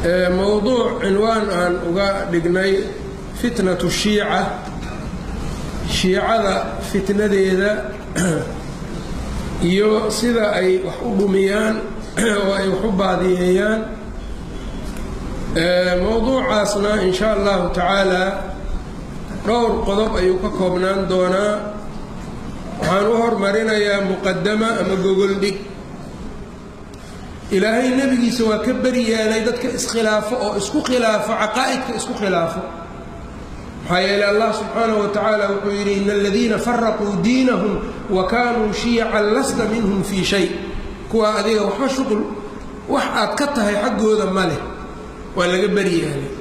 Mowduuc cinwaan aan uga dhignay fitnatu shiica, shiicada fitnadeeda iyo sida ay wax u dhumiyaan oo ay wax u baadiyeeyaan. Mowduucaasna in sha allahu tacaala dhowr qodob ayuu ka koobnaan doonaa. Waxaan u hormarinayaa muqadama ama gogoldhig. Ilaahay nebigiisa waa ka beri yeelay dadka iskhilaafo oo isku khilaafo caqaa'idka, isku khilaafo. Maxaa yeeley, Allah subxaanahu wa tacaala wuxuu yidhi: "Ina aladiina faraquu diinahum wa kaanuu shiyacan lasta minhum fii shay." Kuwaa adiga waxba shuqul wax aad ka tahay xaggooda ma leh. Waa laga beri yeelay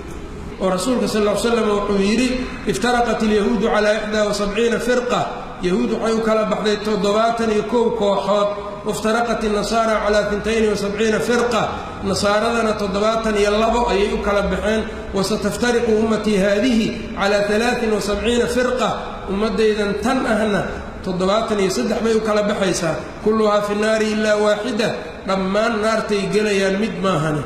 oo rasuulka sal l slam wuxuu yidhi: "Iftaraqat alyahuudu calaa 71 firqa." Yahuud waxay u kala baxday 71 kooxood. "Waftaraqat الnasaara calaa 72 firqa." Nasaaradana 72 ayay u kala baxeen. "Wasataftariqu ummatii haadihi calaa 73 firqa." Ummaddaydan tan ahna 73 bay u kala baxaysaa. "Kulluhaa fi nnaari ilaa waaxida." Dhammaan naartay gelayaan, mid maahane.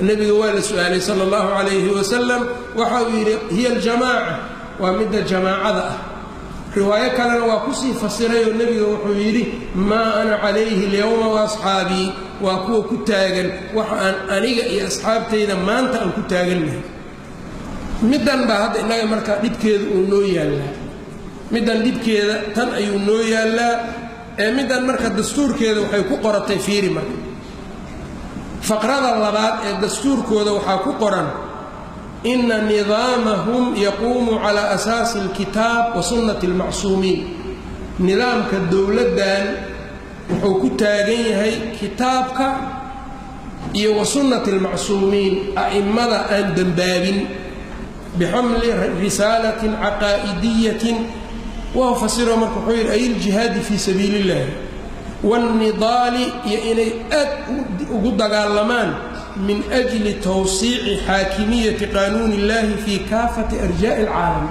Nebiga waa la su-aalay sala allahu calayhi wasalam, waxa uu yidhi: "Hiya aljamaaca." Waa midda jamaacada ah. Riwaayo kalena waa kusii fasiray oo nebiga wuxuu yidhi: "Maa ana calayhi alyowma wa asxaabii." Waa kuwa ku taagan waxa aan aniga iyo asxaabtayda maanta aan ku taagannahay. Middan baa hadda innaga marka dhibkeeda uu noo yaallaa. Middan dhibkeeda tan ayuu noo yaallaa. Ee middan marka dastuurkeeda waxay ku qoratay, fiiri marka, faqrada labaad ee dastuurkooda waxaa ku qoran: "Ina nidaamahum yaquumu calaa asaasi alkitaab wa sunnati almacsuumiin." Nidaamka dowladdan wuxuu ku taagan yahay kitaabka iyo wa sunnati almacsuumiin, a'immada aan dembaabin. "Bixamli risaalatin caqaa'idiyatin." Waa fasiro marka, wuxuu yidhi: "Ay iljihaadi fii sabiili illahi waاnnidaali," iyo inay aad ugu dagaalamaan "min ajli tawsiici xaakimiyati qaanuuni illahi fii kaafati arjaa'i alcaalam."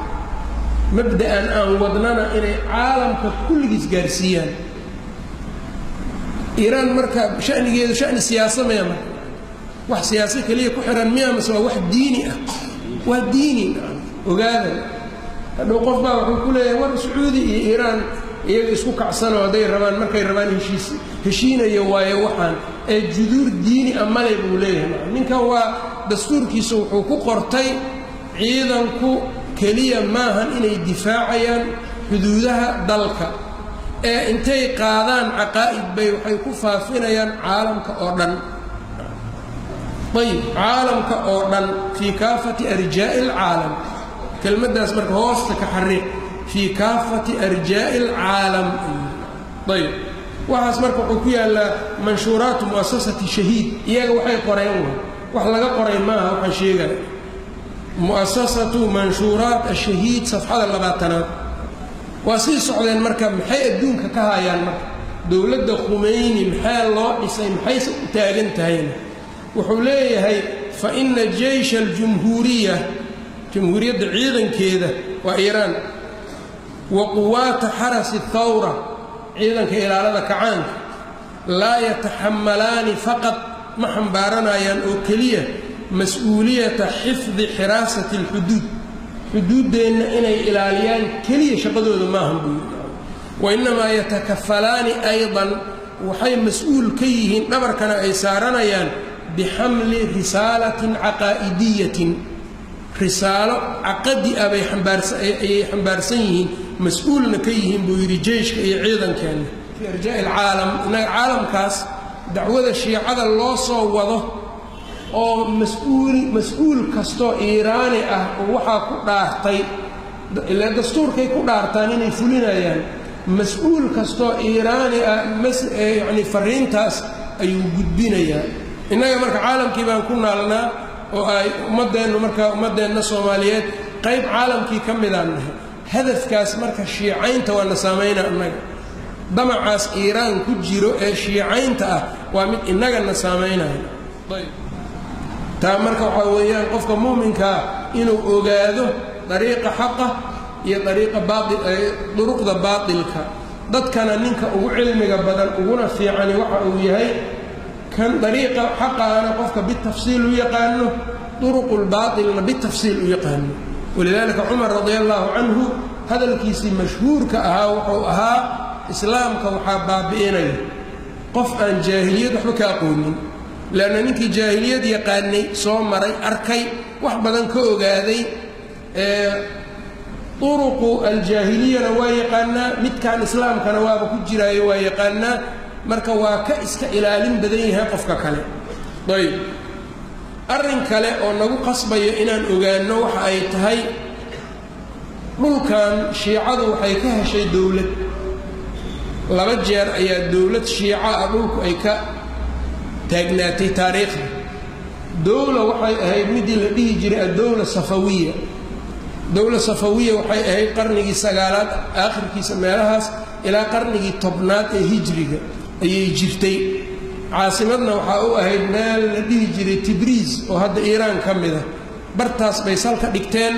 Mabda'an aan wadnana inay caalamka kulligiis gaarsiiyaan. Iiraan marka shanigeedu shani siyaasa maya? Marka wax siyaasa keliya ku xihan miya, mase waa wax diini ah? Waa diini. Ogaadan, hadhow qof baa wuxuu ku leeyahay: "War, Sacuudi iyo Iiraan iyaga isku kacsanoo hadday rabaan, markay rabaan heshiis heshiinayo waayo." Waxaan ee juduur diini a male buu leeyahay ninkan. Waa dastuurkiisa wuxuu ku qortay ciidanku keliya maahan inay difaacayaan xuduudaha dalka, ee intay qaadaan caqaa'id bay waxay ku faafinayaan caalamka oo dhan. Ayib, caalamka oo dhan, "fii kaafati arjaa'i alcaalam." Kelmaddaas marka hoosta ka xariiq: "Fii kaafati arjaa'i alcaalam." Ayb, waxaas marka wuxuu ku yaallaa manshuuraatu mu'asasati Shahiid. Iyaga waxay qoreen wa wax laga qoray maaha, waxaan sheegaya mu'asasatu manshuuraat Ashahiid, safxada 20aad. Waa sii socdeen marka. Maxay adduunka ka hayaan marka? Dowladda Khumeyni maxaa loo dhisay? Maxayse u taagan tahayna? Wuxuu leeyahay: "Fa ina jeysha aljumhuuriya," jamhuuriyadda ciidankeeda waa Iiraan, "wa quwaata xarasi athawra," ciidanka ilaalada kacaanka, "laa yataxamalaani faqad," ma xambaaranayaan oo keliya, "mas-uuliyata xifdi xiraasati alxuduud." Xuduuddeenna inay ilaaliyaan keliya shaqadooda maahan buu yidhi. "Wainnamaa yatakafalaani aydan," waxay mas-uul ka yihiin, dhabarkana ay saaranayaan, "bixamli risaalatin caqaa'idiyatin." Risaalo caqadi ah bay ayay xambaarsan yihiin, mas-uulna ka yihiin buu yidhi jeyshka iyo ciidankeenna fii arjaa'i alcaalam. Innaga caalamkaas dacwada shiicada loo soo wado oo mas-uul kastoo Iiraani ah oo waxaa ku dhaartay, ilaa dastuurkay ku dhaartaan inay fulinayaan, mas-uul kastoo Iiraani ah yacni fariintaas ayuu gudbinayaa. Innaga marka caalamkii baan ku naalnaa oo ay ummaddeennu, marka ummaddeenna Soomaaliyeed qayb caalamkii ka midaan nahay. Hadafkaas marka shiicaynta waa na saamayna annaga. Damacaas Iiraan ku jiro ee shiicaynta ah waa mid innagana saamaynayo. Taa marka waxaa weeyaan qofka muuminkaa inuu ogaado dariiqa xaqa iyo dariiqa baai, duruqda baatilka. Dadkana ninka ugu cilmiga badan uguna fiicani waxa uu yahay Kan dariiqa xaqaana qofka bitafsiil u yaqaano, duruqulbaatilna bitafsiil u yaqaano. Walidaalika Cumar radia allaahu canhu hadalkiisii mashhuurka ahaa wuxuu ahaa: islaamka waxaa baabi'inaya qof aan jaahiliyad waxba ka aqoonin, leanna ninkii jaahiliyad yaqaanay, soo maray, arkay, wax badan ka ogaaday, duruqu aljaahiliyana waa yaqaanaa, midkan islaamkana waaba ku jiraayo waa yaqaanaa. Marka waa ka iska ilaalin badan yahay qofka kale. Ayb, arrin kale oo nagu qasbayo inaan ogaanno waxa ay tahay: dhulkan shiicadu waxay ka heshay dowlad. Laba jeer ayaa dowlad shiico ah dhulku ay ka taagnaatay taariikhda. Dowla waxay ahayd midii la dhihi jiray addowla safawiya. Dowla safawiya waxay ahayd qarnigii sagaalaad aakhirkiisa meelahaas ilaa qarnigii 10aad ee hijriga ayay jirtay. Caasimadna waxaa u ahayd meel la dhihi jiray Tibriis, oo hadda Iiraan ka mid ah. Bartaas bay salka dhigteen.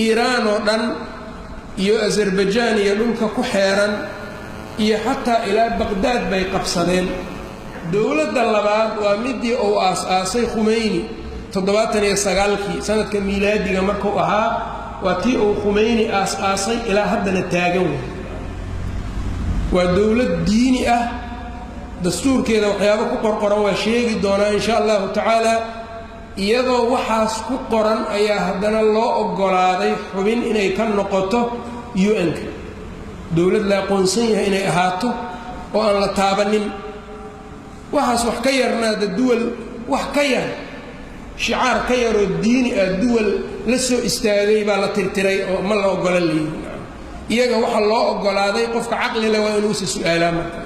Iiraan oo dhan iyo Azarbajaan iyo dhulka ku xeeran iyo xataa ilaa Baqdaad bay qabsadeen. Dowladda labaad waa midii uu aas-aasay Khumeyni 79-kii sanadka miilaadiga markuu ahaa. Waa tii uu Khumeyni aas-aasay, ilaa haddana taagan wey. Waa dowlad diini ah. Dastuurkeeda waxyaabo ku qorqoran waa sheegi doonaa, insha allahu tacaala. Iyadoo waxaas ku qoran ayaa haddana loo oggolaaday xubin inay ka noqoto UN-ka, dowlad la aqoonsan yahay inay ahaato oo aan la taabanin. Waxaas wax ka yarnaada, duwal wax ka yar, shicaar ka yaroo diini ah duwal la soo istaagay baa la tirtiray oo ma la oggola leeyihi. Iyaga waxa loo oggolaaday, qofka caqlile waa inuusa su-aalaa. Marka